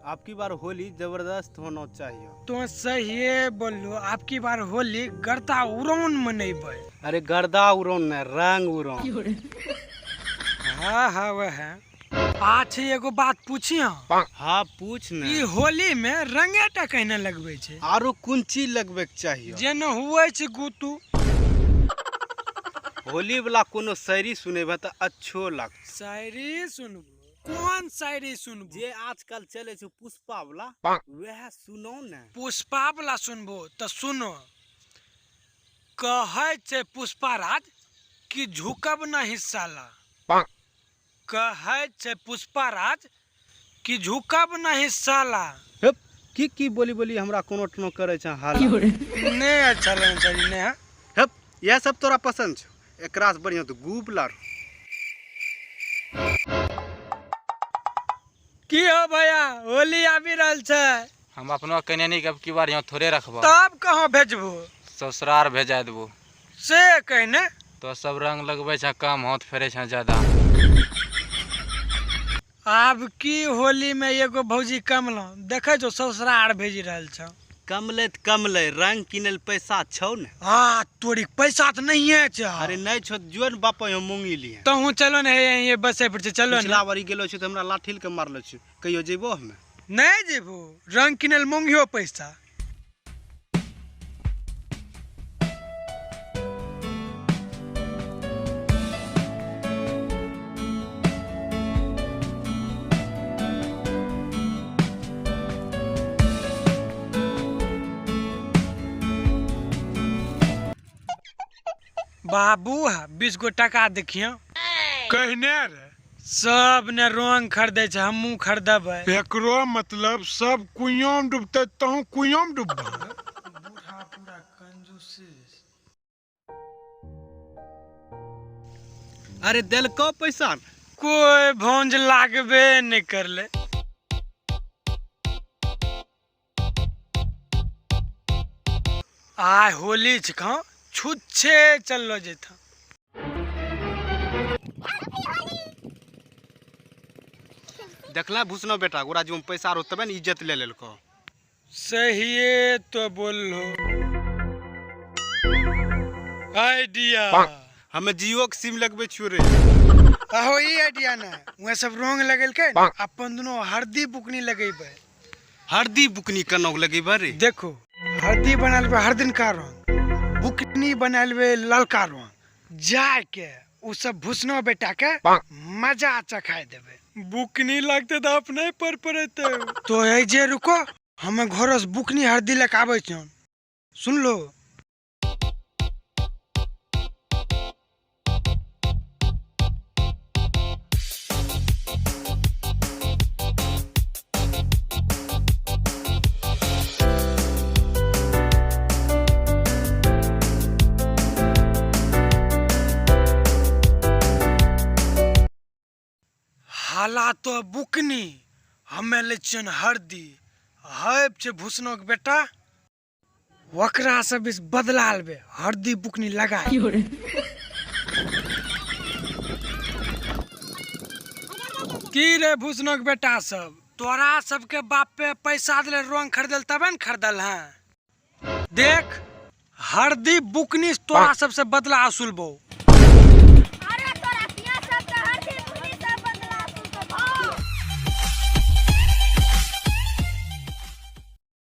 आपकी बार होली जबरदस्त होना चाहिए। तो सहिए बोललो, आपकी बार होली गर्दा उड़ान मनेबै। अरे गर्दा उड़ान ने, रंग उड़ान। हाँ हाँ वह है। अच्छा एगो बात पूछी? हाँ। हाँ पूछ ने। ई होली में रंगे टा कहने लगबै छै? आरो कोन चीज लगबै के चाहिए? जेना हुए छै गुतू। होली वाला कोनो शायरी सुनेबे तऽ अच्छो लगतै। शायरी सुनबो? कोन शायरी सुनबो? जे आजकल चले छै पुष्पा वाला, वएह सुनो ने। पुष्पा वाला सुनबो तऽ सुनो। कहै छै पुष्पा राज कि झुकब नहीं साला। कहै छै पुष्पा राज कि झुकब नहीं साला। हेप, की की बोली बोली हमरा कोनो टनो करे छै हाल। नहीं अच्छा लगन शायरी नहीं है। हेप, इएह सब तोरा पसंद छौ? एकरा से बढ़िया तो गूब लार। की हो भैया, होली आबि रहल छै। हम अपनो कन्यानी के अब की बार यहाँ थोड़े रखबो। तब कहाँ भेजबो? ससुरार भेजा देबो। से कहने? तो सब रंग लगबै छै कम, हाथ फेरे छै ज्यादा। आब की होली में एगो भौजी कमलो देखे छौ, ससुरार भेज रहल छौ। कमले तऽ कमले, रंग किनै लए पैसा छौ ने? हाँ तोरी, पैसा तऽ नहिये छै। अरे नहीं छौ तऽ जो ने बापा यहाँ मूंगी लिए। तहूँ चलो ने, हे ये बसे पर छै, चलो ने। पिछला बारी गेलो छै तऽ हमरा लाठी के मारलो छै, कहियो जेबो हमे? नहीं जेबो, रंग किनै लए मूंगियो पैसा। बाबू हा 20 गो टका देखियो। कहने रे? सब ने रंग खरीदै छै, हमहूँ खरीदबै। एकरो मतलब सब कुइयों में डूबते तहूँ कुइयों में डूबबा। बूढ़ा पूरा कंजूसी। अरे देलको पैसा? कोई भौंज लागबे नहीं करले। आय होली छिका, छुच्छे चललो जेता। देखला भूसनो बेटा, गोरा जो पैसा रो तबे ने इज्जत ले लेलको। सहिए तो बोललो। आइडिया। हमे जियो के सिम लगबे छियो रे। आहो ई आइडिया ने, वह सब रंग लगेलकै, अपन दुनो हरदी बुकनी लगेबै। हरदी बुकनी केना लगेबै रे? देखो, हरदी बनालबे हरदिन का रंग, बुकनी बनालबे ललका रंग। जाय के उ सब भूसनो बेटा के मजा चखाय देबे। बुकनी लगते तऽ अपने पर पड़ते। तो ऐ जे रुको, हमे घर से बुकनी हरदी लेके आबै छियन। सुन लो। हाला तो बुकनी, हमे लै छियन हरदी। हैब छै भूसनोक बेटा, ओकरा से बेस बदला लेबे, हरदी बुकनी लगा। की रे भूसनोक बेटा सब, तोरा सबके बाप पे पैसा दिले रंग खरीदल तबे ने खरीदल है। देख हरदी बुकनी से तोरा सबसे बदला असुलबो।